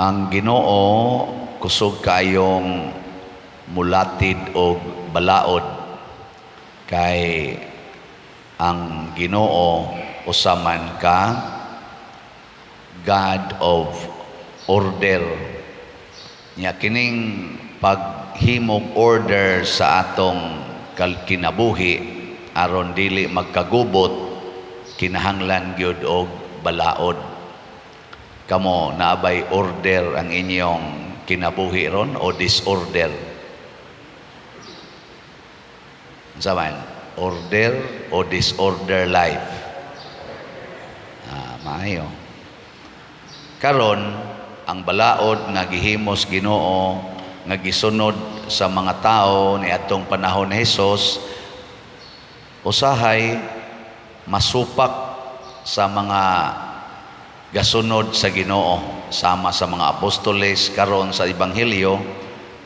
Ang Ginoo kusog kaayong mulatid og balaod kay ang Ginoo usa man ka God of order. Nya kining paghimog order sa atong kinabuhi aron dili magkagubot, kinahanglan gyud og balaod. Kamo, naabay order ang inyong kinabuhi ron o disorder? Unsa man? Order o disorder life? Ah, maayo. Karon, ang balaod nga gihimos Ginoo nga gisunod sa mga tao ni atong panahon ni Hesus usahay masupak sa mga gasunod sa Ginoo, sama sa mga apostoles. Karon sa ebanghelyo,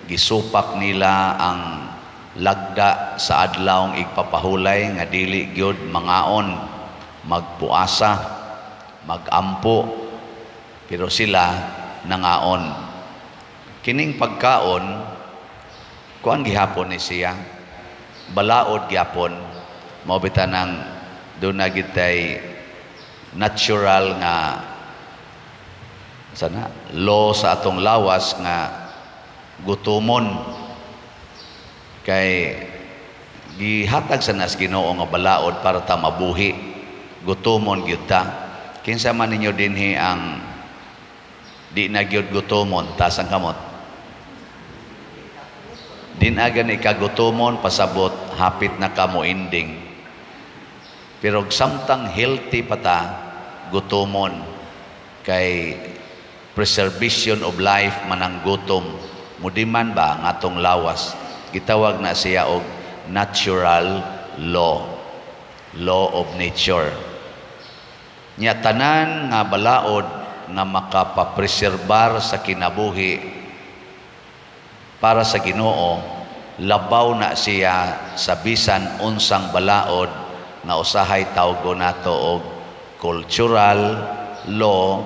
gisupak nila ang lagda sa Adlawng Igpapahulay nga dili gyud mangaon, magpuasa, magampo, pero sila nangaon. Kining pagkaon, kuan gihapon ni siya, balaod gihapon. Mao bitaw nang duna gitay natural nga sana law sa atong lawas nga gutomon kay gihatag sa nas Ginoo nga balaod para ta mabuhi. Gutomon gyud ta. Kinsa man ninyo dinhi ang di na gyud gutomon? Taas ang kamot. Di na gani ka gutomon pasabot hapit na ka mo ending. Pero samtang healthy pa ta, gutomon kay preservation of life man ang gutom. Mudiman ba ang atong lawas? Gitawag na siya og natural law, law of nature. Nya tanan nga balaod nga makapapreserbar sa kinabuhi, para sa Ginoo labaw na siya sa bisan unsang balaod nga usahay tawgo nato og cultural law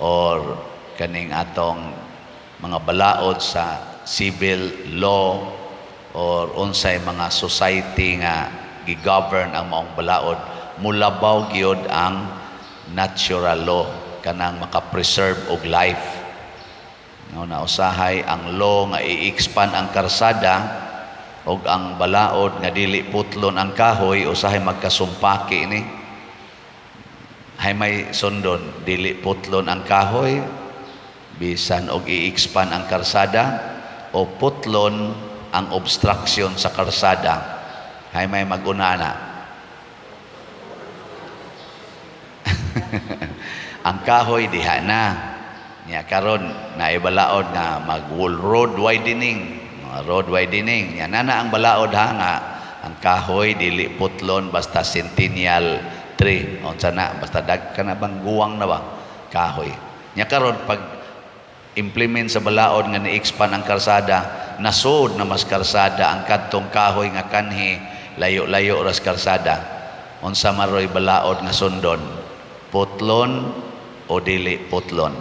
or kaning atong mga balaod sa civil law or unsay mga society nga gi-govern ang maong balaod. Mulabaw gyud ang natural law, kanang maka-preserve og life, no? Na usahay ang law nga i-expand ang karsada og ang balaod nga dili putlon ang kahoy usahay magkasumpaki ni. Hay may sundon dili putlon ang kahoy bisan og i-expand ang karsada o putlon ang obstruction sa karsada? Hay may maguna na? Ang kahoy diha na. Nya karon naibalaod nga mag road widening, mga road widening. Nya nana ang balaod ha nga ang kahoy dili putlon basta centennial tree, unsa na, basta dag ka na bang guwang na ba kahoy. Nya karon pag implement sa balaod nga ni-expand ang karsada, nasod na mas karsada ang kadtong kahoy nga kanhi layo-layo ras karsada. Unsa maroy balaod nga sundon? Putlon o dili putlon?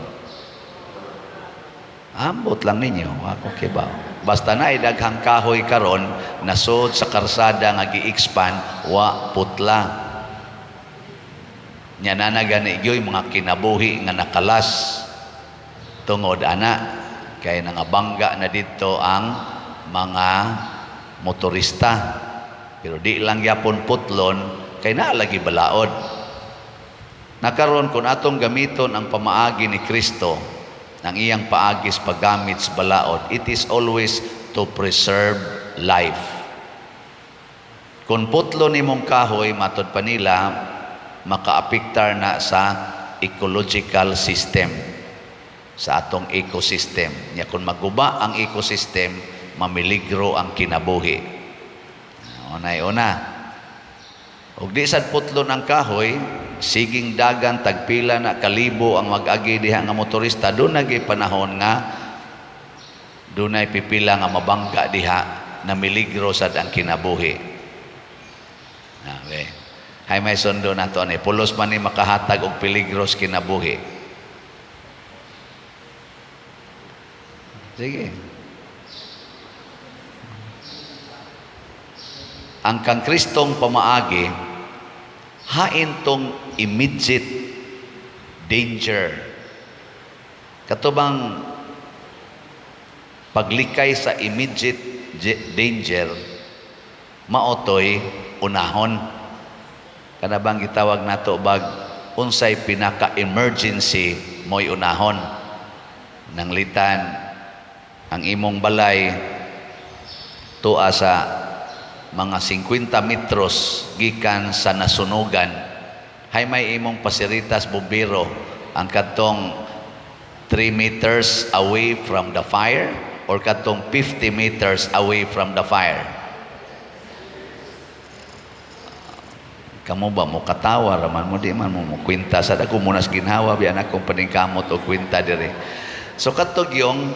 Ambot lang ninyo, ako kibaw. Basta na daghang kahoy karon nasod sa karsada nga gi-expand, wa putla. Nya nana gani gyoy mga kinabuhi nga nakalas tungod ana kay nangabangga na dito ang mga motorista, pero di lang gyapon putlon kay naa lagi balaod. Nakaron kung atong gamiton ang pamaagi ni Kristo, ang iyang paagi sa paggamit sa balaod, it is always to preserve life. Kung putlo nimong kahoy, matod pa nila, makaapektar na sa ecological system, sa atong ecosystem. Nya kung maguba ang ecosystem, mamiligro ang kinabuhi. Unay una. Ug di sad putlon ang kahoy, siging dagan tagpila na kalibo ang mag-agi diha nga motorista, doon nagi panahon nga dunay pipila nga mabangga diha na miligro sad ang kinabuhi. Okay. Hay may sundo nato ani? Pulos man ni makahatag og peligro sa kinabuhi. Sige. Ang kang Kristong pamaagi, hain tong immediate danger. Katubang paglikay sa immediate danger, maotoy unahon. Kana bang gitawag nato bag unsay pinaka-emergency mo'y unahon. Nanglitan ang imong balay tua sa mga 50 metros gikan sa nasunugan. Hay may imong pasiritas bumbero ang kadtong 3 meters away from the fire or kadtong 50 meters away from the fire? Kamo ba mo katawa raman mo, di man mo kwenta sa dako munas ginhawa biya na akong paningkamot og kwenta diri. So kadtog yung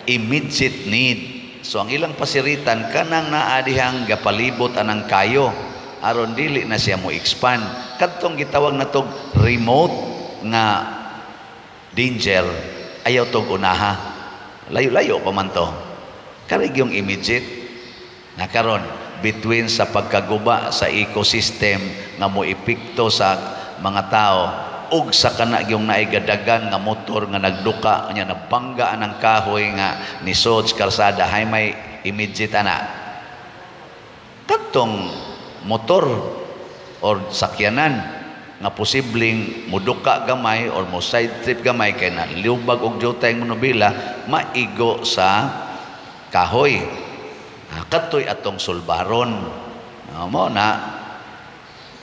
immediate need. So ang ilang pasiritan kanang naa dihang gapalibot anang kayo aron dili na siya mo expand. Kadtong gitawag natog remote nga danger, ayaw tog unaha. Layo-layo pa man to. Karig yung immediate na karon between sa pagkaguba sa ecosystem nga mo epekto sa mga tao ug sa kana yung naigadagan nga motor nga nagduka nya nabangga ang kahoy nga nisod sa kalsada, hay may immediate ana kadtong motor or sakyanan nga posibleng muduka gamay or mo side trip gamay kay na lubag og jutay ang manubila, maigo sa kahoy. Ah, kadtoy atong sulbaron. Ah, mo na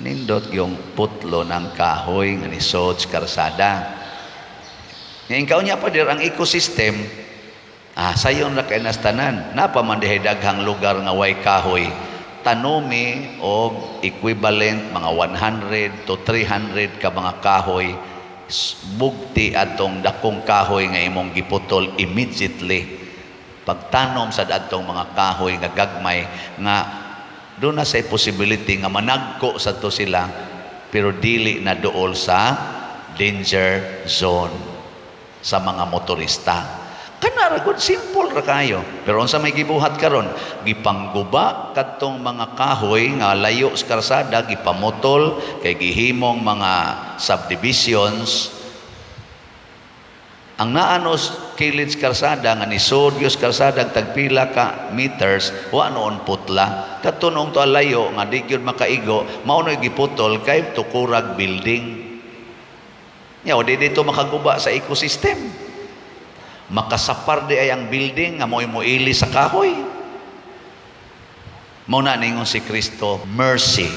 nindot yung putlo ng kahoy nga nisod sa karsada. Ngayon kaunya pa dir ang ecosystem, sayon ra kay nastanan. Napa man dihay daghang lugar nga way kahoy. Tanomi og equivalent mga 100 to 300 ka mga kahoy bugti atong dakong kahoy nga imong giputol immediately. Pagtanom sa adtong mga kahoy nga gagmay nga doon na sa possibility nga managko sa to sila, pero dili na dool sa danger zone sa mga motorista. Kana ra gud, simple ra kayo. Pero unsa may gibuhat karon? Gipangguba kadtong mga kahoy nga layo sa karsada, gipamutol kay gihimong mga subdivisions. Ang naanos kilid sa karsada nga nisod gyud sa karsada tagpila ka meters, wa noon putla. Kadto noong to layo nga di gyud makaigo, mao no'y giputol kay tukurag building. Nya di dito makaguba sa ecosystem. Makasapar di ay ang building nga mo'y moili sa kahoy. Mao na ningon si Kristo, mercy.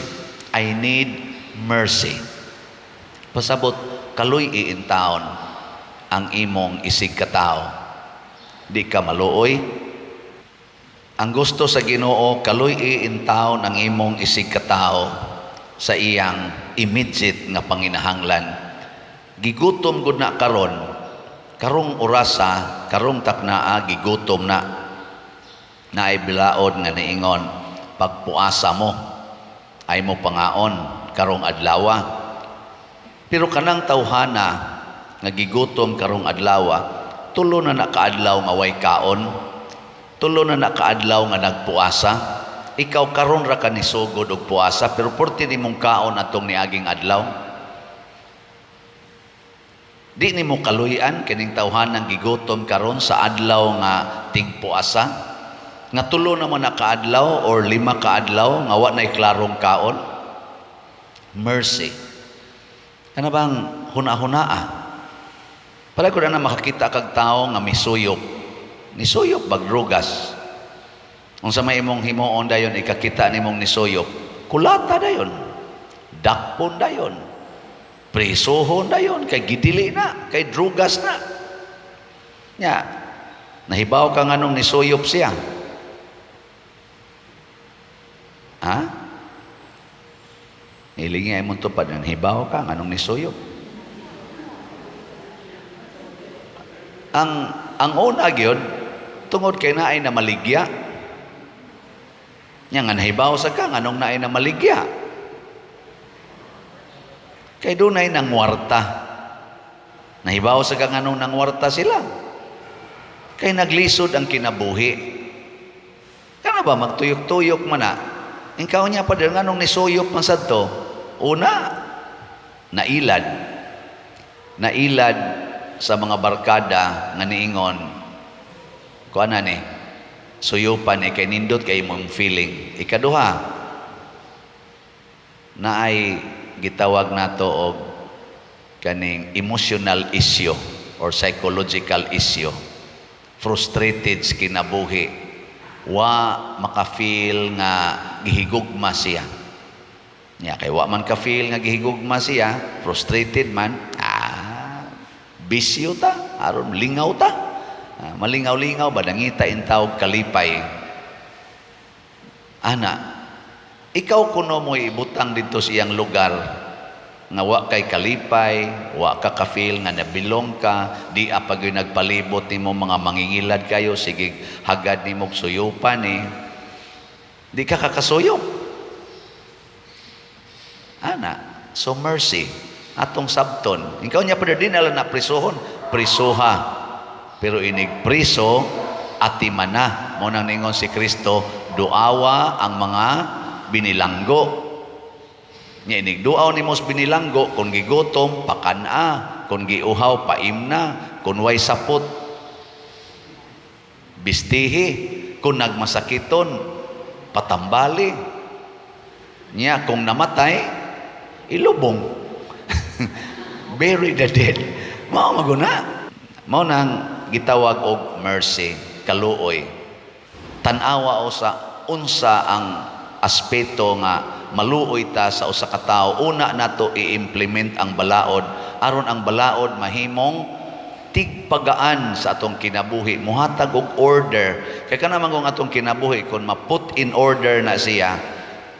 I need mercy. Pasabot, kaluy iintaon ang imong isig katao. Di ka maluoy. Ang gusto sa Ginoo, kaluy iintaon ang imong isig katao sa iyang immediate nga panginahanglan. Gigutom gud na karon, karong orasa, karong taknaa, gigutom na. Naay bilaod nga niingon, pagpuasa mo, ay mo pangaon karong adlawa. Pero kanang tawhana nga gigutom karong adlawa, tulo na nakaadlaw nga way kaon, tulo na nakaadlaw nga nagpuasa. Ikaw karon ra ka nisugod og puasa, pero porti nimong kaon atong niaging adlaw. Di nimo kaluy-an kining tawhanang gigutom karon sa adlaw nga tingpuasa, nga tulo naman na kaadlaw or 5 kaadlaw nga wa nay klarong kaon. Mercy. Kana bang huna-hunaa? Pala ko na makakita kag tawo nga misuyop. Nisuyop bagdrugas. Unsa may imong himuon dayon ikakita nimong nisuyop? Kulata dayon. Dakpon dayon. Presohon dayon kay gidili na, kay drugas na. Nya, nahibaw ka nganong nisuyop siya. Ha? Hilingi ay mong tupad, nahibaw ka nganong nisuyop. Ang una gyud tungod kay naay na maligya. Nya nga nahibaw sa ka nganong naay na maligya. Kay dunay nangwarta. Nahibaw sa ka nganong nangwarta sila. Kay naglisod ang kinabuhi. Kana ba magtuyok-tuyok man na? Ikaw niya pa din, nganong nisuyop man sad to? Una, nailad. Nailad sa mga barkada nga niingon, kuan na ni, suyupan ni, kay nindot kay imong feeling. Ikaduha, naay gitawag nato og kaning emotional issue or psychological issue. Frustrated sa kinabuhi. Wa maka-feel nga gihigugma siya. Nya kay wa man ka-feel nga gihigugma siya, frustrated man, bisyo ta, aron lingaw ta. Malingaw-lingaw ba nangita intawog kalipay. Ana, ikaw kuno mo ibutang dito sa iyang lugar nga wa kay kalipay, wa ka ka-feel nga nabilong ka, di apag yung nagpalibot nimo mga mangingilad kayo, sige hagad nimo suyupan eh. Di ka kakasuyop. Ana, so mercy, atong sabton. Ikaw niya pa din ala na prisuhon, prisuha. Pero inig priso, atimana. Mao nang ningon si Kristo, duawa ang mga binilanggo. Nya inig duaw nimo sa binilanggo, kung gigutom, pakan-a, kung giuhaw, paimna, kung way sapot, bistihi, kung nagmasakiton, patambali. Nya kung namatay, ilubong. Bury the dead. Mao maguna. Mao nang gitawag og mercy, kaluoy. Tan-awa o sa unsa ang aspeto nga maluoy ta sa usa ka tawo. Una nato i-implement ang balaod aron ang balaod mahimong tigpagaan sa atong kinabuhi, muhatag og order. Kay kana man kung atong kinabuhi kung ma-put in order na siya,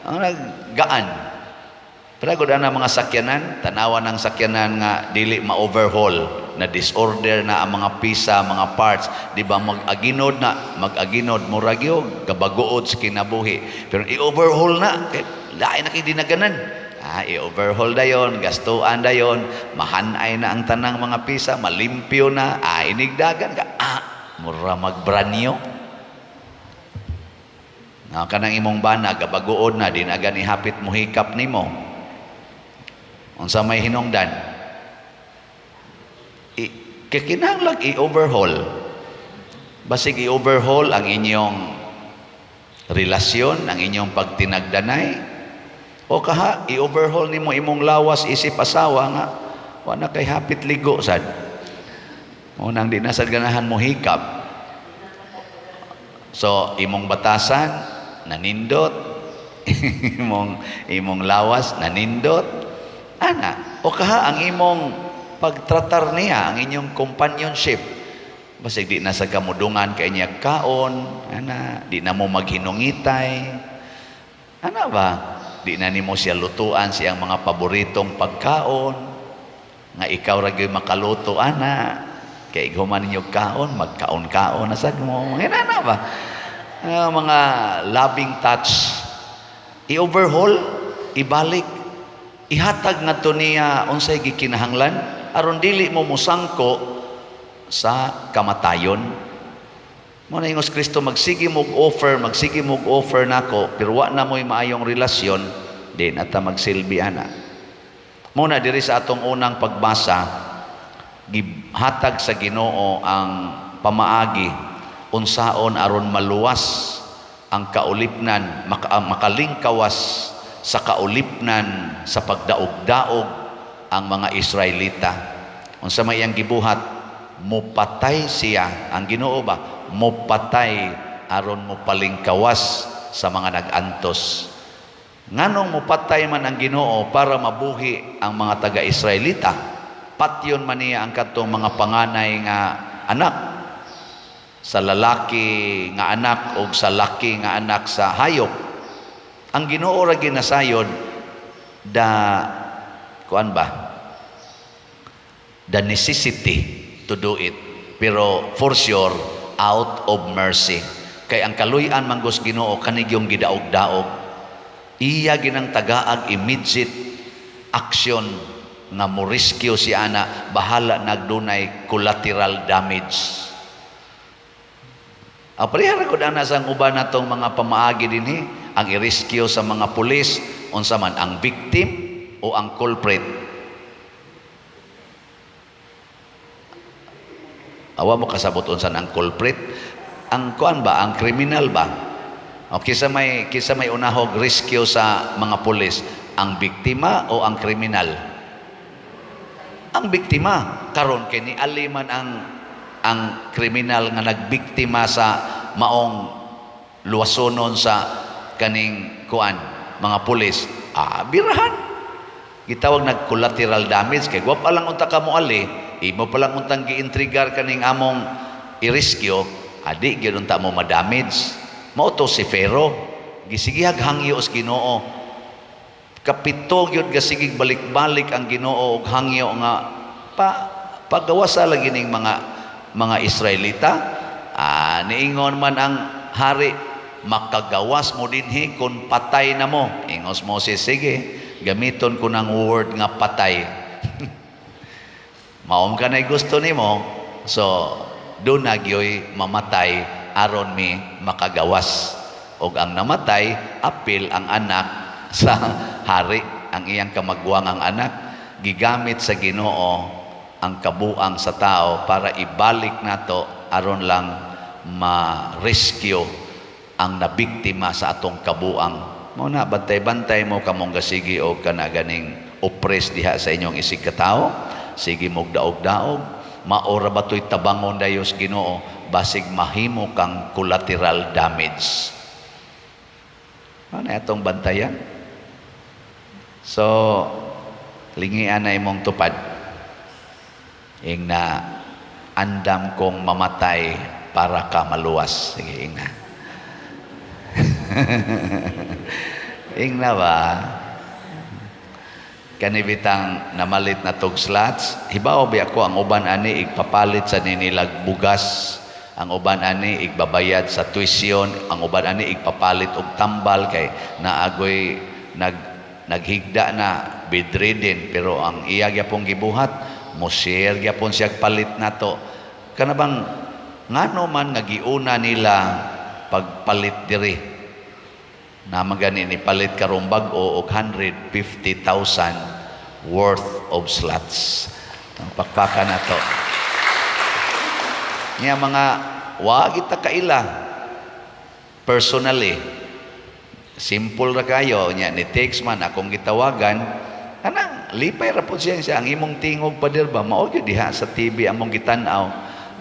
ang naggaan. Pero gud ana mga sakyanan, tanawa ng sakyanan nga dili ma-overhaul, na disorder na ang mga pisa, mga parts, di ba mag-aginod na, mag-aginod, murag yun, gabaguod sa kinabuhi. Pero i-overhaul na, kay lain na kay dinaganan. I-overhaul dayon, gastuan dayon, mahanay na ang tanang mga pisa, malimpyo na, inigdagan ka, mura magbranyo. Na kanang imong bana, gabaguod na, di na gani hapit mo hikap nimo. Unsa may hinungdan? Kay kinahanglan i-overhaul. Basig i-overhaul ang inyong relasyon, ang inyong pagtinagdanay. O kaha, i-overhaul nimo imong lawas isip asawa nga wa na kay hapit ligo sad. O nang di na sad ganahan mo hikap. So, imong batasan nanindot, imong lawas nanindot. Ana, o kaha ang imong pagtratar niya, ang inyong companionship. Basig di na sa kamudungan kay niya kaon, ana, di na mo maghinungitay. Ana ba? Di na nimo siya lutuan siyang mga paboritong pagkaon. Nga ikaw ra gyud makaluto ana. Kay human ninyo kaon, magkaon-kaon na sad mo. Ana ba? Mga loving touch. I-overhaul, ibalik, ihatag ngadto niya unsay gikinahanglan aron dili mo musangko sa kamatayon. Mao na ingos Kristo, magsige mo offer, magsige mo offer nako, pero wa na mo'y maayong relasyon, di na ta magsilbi ana. Mao na diri sa atong unang pagbasa, gihatag sa Ginoo ang pamaagi unsaon aron maluwas ang kaulipnan, makalingkawas sa kaulipnan sa pagdaog-daog ang mga Israelita. Unsa may iyang gibuhat? Mupatay siya, ang Ginoo ba? Mupatay aron mopalingkawas sa mga nag-antos. Nganong mupatay man ang Ginoo para mabuhi ang mga taga-Israelita? Patyon man niya ang kadtong mga panganay nga anak sa lalaki nga anak o sa laki nga anak sa hayop. Ang Ginoo ra ginasayod the kuan ba? The necessity to do it. Pero for sure, out of mercy. Kay ang kaluy-an manggos Ginoo kanigyong gidaog-daog. Iya ginang tagaag immediate action nga mo rescue si ana, bahala nagdunay collateral damage. Ah, pareha ra gud ana sa uban natong mga pamaagi dinhi, ang i-rescue sa mga pulis, unsa man, ang victim o ang culprit? Awa mo kasabot unsa ang culprit? Ang kuan ba, ang kriminal ba? O kisa may unahog rescue sa mga pulis, ang biktima o ang kriminal? Ang biktima. Karon kay niali man ang kriminal nga nagbiktima sa maong luwasonon sa kaning kuan mga pulis, ah, birahan, gitawag nag collateral damage, kay wa pa lang unta ka moali, imo pa lang untang giintrigar kaning among i-rescue, adi gyud unta mo ma-damage. Mao to si Pharaoh, gisigihag hangyo sa Ginoo. Kapito gyud gasigig balik-balik ang Ginoo og hangyo nga pa pagawasa lagi ning mga Israelita. Ah, niingon man ang hari, "Makagawas mo dinhi kung patay na mo." Ingos Moses, "Sige, gamiton ko ng word nga patay. Maom ka na gusto nimo, so do na gyoy mamatay aron mi makagawas." Og ang namatay apil ang anak sa hari, ang iyang kamagwangang anak. Gigamit sa Ginoo ang kabuang sa tao para ibalik nato aron lang ma-rescue ang nabiktima sa atong kabuang. Mao na bantay-bantay mo kamong gasigi og kana ganing oppress diha sa inyong isig katawo, sige mog daog-daog, maora ba to'y tabangon dayos Ginoo, basig mahimo kang collateral damage. Ano atong bantayan? So, lingian na imong tupad. Ing na, "Andam kong mamatay para ka maluwas." Sige, ing na. Ing na ba? Kanibitang namalit na tog slots, hibaw bi ako ang uban ani igpapalit sa ninilag bugas, ang uban ani igbabayad sa tuition, ang uban ani igpapalit og tambal kay naagoy naghigda na, bedridden, pero ang iya gyapon gibuhat, mo share gyapon siya palit nato. Kana bang ngano man nga giuna nila pagpalit diri na magani ni palit karong bag-o og 150,000 worth of slots? Ang pakpakan nato. Nya mga wa kita kaila personally, simple ra kayo nya ni text man akong gitawagan ana, lipay ra pud siya siya ang imong tingog, pader ba, mao gyud diha sa TV among gitan-aw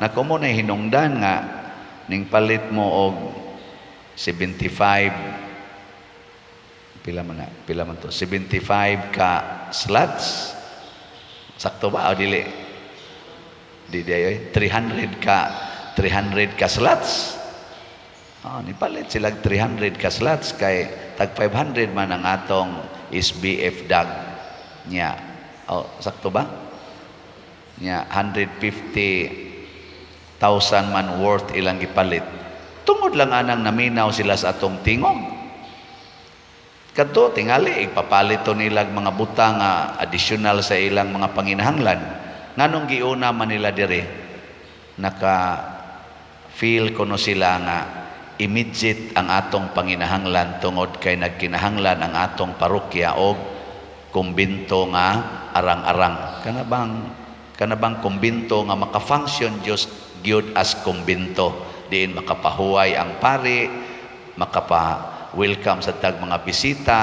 nako mo na hinungdan nga ning palit mo og 75, pila man na, pila man to, 75 ka slots, sakto ba o dili? Di di ay 300 ka, 300 ka slots. Oh, nipalit sila 300 ka slots kay tag 500 man ang atong SBF dag nya. Oh, sakto ba nya? 150,000 man worth ilang gipalit tungod lang anang naminaw sila sa atong tingog. Kadto tingali ipapalit to nilag mga butang nga additional sa ilang mga panginahanglan. Nganong giuna man nila diri? Naka feel kuno sila nga immediate ang atong panginahanglan tungod kay nagkinahanglan ang atong parokya og kumbinto nga arang-arang. Kana bang kumbinto nga maka-function Dios gyud as kumbinto, diin makapahuway ang pari, makapa welcome sa tag mga bisita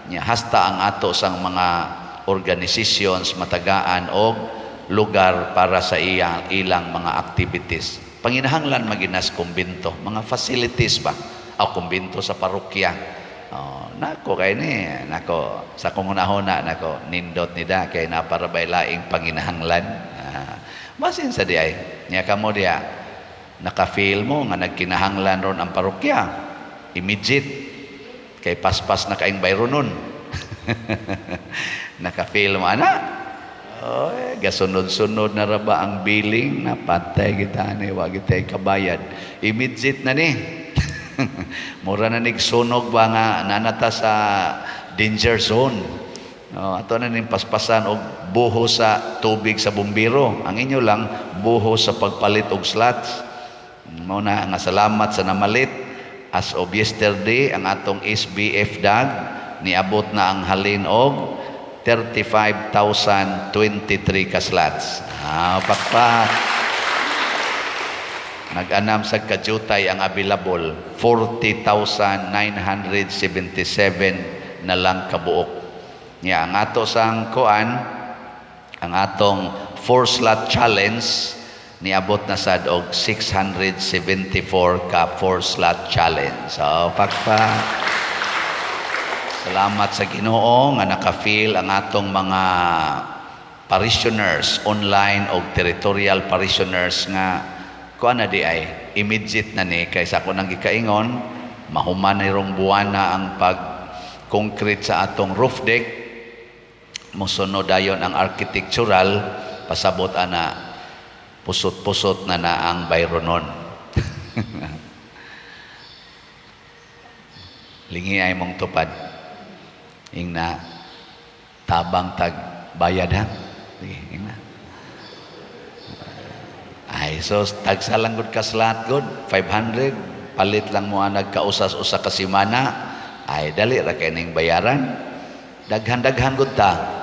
nya, hasta ang ato sang mga organizations matagaan og lugar para sa iya ilang mga activities. Panginahanglan maginas kumbinto, mga facilities ba o kumbinto sa parokya. Oh, nako kay ni nako sa kong hunahuna nako, nindot ni da kay naparabay laing panginahanglan. Ah, basin sa di ay nya kamo diha naka-feel mo nga nagkinahanglan ron ang parokya immediate kay paspas na kaing bayro nun, naka-feel mo ana. Oy, gasunod-sunod na ra ba ang billing na patay kita ni wa gitay kabayad. Immediate na ni. Mura na nigsunog ba nga nanata sa danger zone. Oh, ato na ning paspasan og buho sa tubig sa bumbiro. Ang inyo lang buho sa pagpalit og slots. Mao na nga salamat sa namalit. As of yesterday, ang atong SBF dag niabot na ang halin og 35,023 ka slots. Ah, pakpak. Nag-anam sa kadyutay ang available, 40,977 na lang kabuok. Nya ang ato sang kuan, ang atong four slot challenge niabot na sad og 674 ka four slot challenge. So pakpak. Salamat sa Ginoo nga naka-feel ang atong mga parishioners online o territorial parishioners nga kuan na di ay immediate na ni kay sa ako nang gikaingon, mahuman ni rong buwana ang pag concrete sa atong roof deck, mosunod dayon ang architectural. Pasabot ana, pusot-pusot na na ang bayronon. Lingi ay mong tupad, ingna tabang tag bayad ha. Sige, ingna. Ay, so tagsa lang gud ka slot gud, 500. Palit lang mo ang nagkausas-usa ka semana. Ay, dali ra kay ning bayaran. Daghan-daghan gud ta.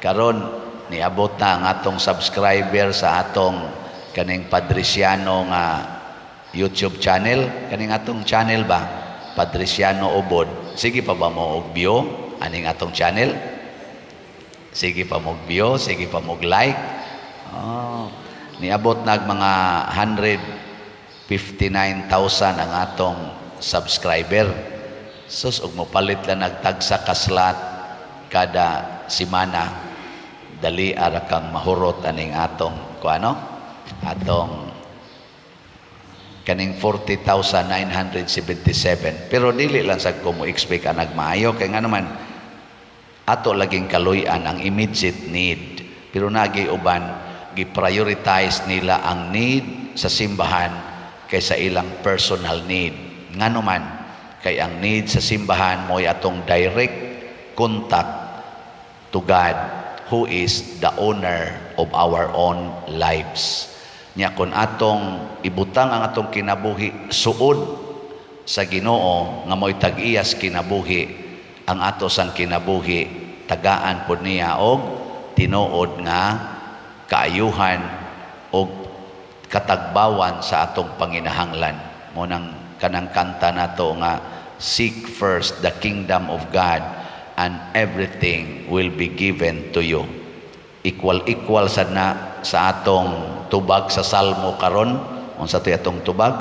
Karon niabot na ang atong subscriber sa atong kaning Padriciano nga YouTube channel, kaning atong channel ba? Padriciano Ubod. Sige pa ba mo og view aning atong channel? Sige pa mo og view, sige pa mo og like. Oh, niabot nag mga 159,000 ang atong subscriber. Sus, og mopalit lang nagtagsa ka slot kada semana, dali ara kang mahurot aning atong kuano, atong kaning 40,977. Pero dili lang sa ko mo expect ang nagmaayo kay nga naman ato laging kaluy-an ang immediate need, pero nagi uban gi-prioritize nila ang need sa simbahan kaysa ilang personal need. Ngano man, kay ang need sa simbahan mo'y atong direct contact to God, who is the owner of our own lives. Nya kung atong ibutang ang atong kinabuhi suod sa Ginoo nga mo'y tag-iyas kinabuhi, ang ato sang kinabuhi tagaan pod niya og tinuod nga kaayuhan og katagbawan sa atong panginahanglan. Mo nang kanang kanta nato nga "Seek first the kingdom of God and everything will be given to you." Equal equal sad na sa atong tubag sa salmo karon. Unsa to'y atong tubag?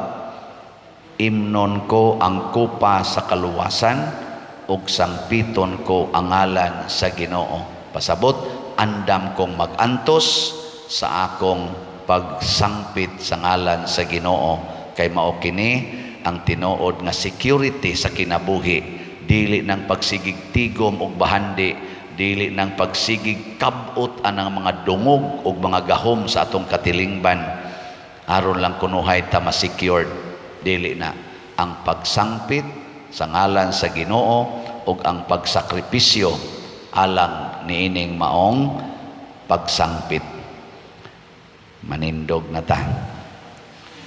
"Imnon ko ang kupa sa kaluwasan ug sangpiton ko ang ngalan sa Ginoo." Pasabot, andam kong magantos sa akong pagsangpit sa ngalan sa Ginoo kay mao kini ang tinuod nga security sa kinabuhi, dili nang pagsigig tigom og bahandi, dili nang pagsigig kabot anang mga dungog og mga gahom sa atong katilingban aron lang kunuhay ta ma-secured. Dili na ang pagsangpit sa ngalan sa Ginoo ug ang pagsakripisyo alang niining maong pagsangpit. Manindog na ta.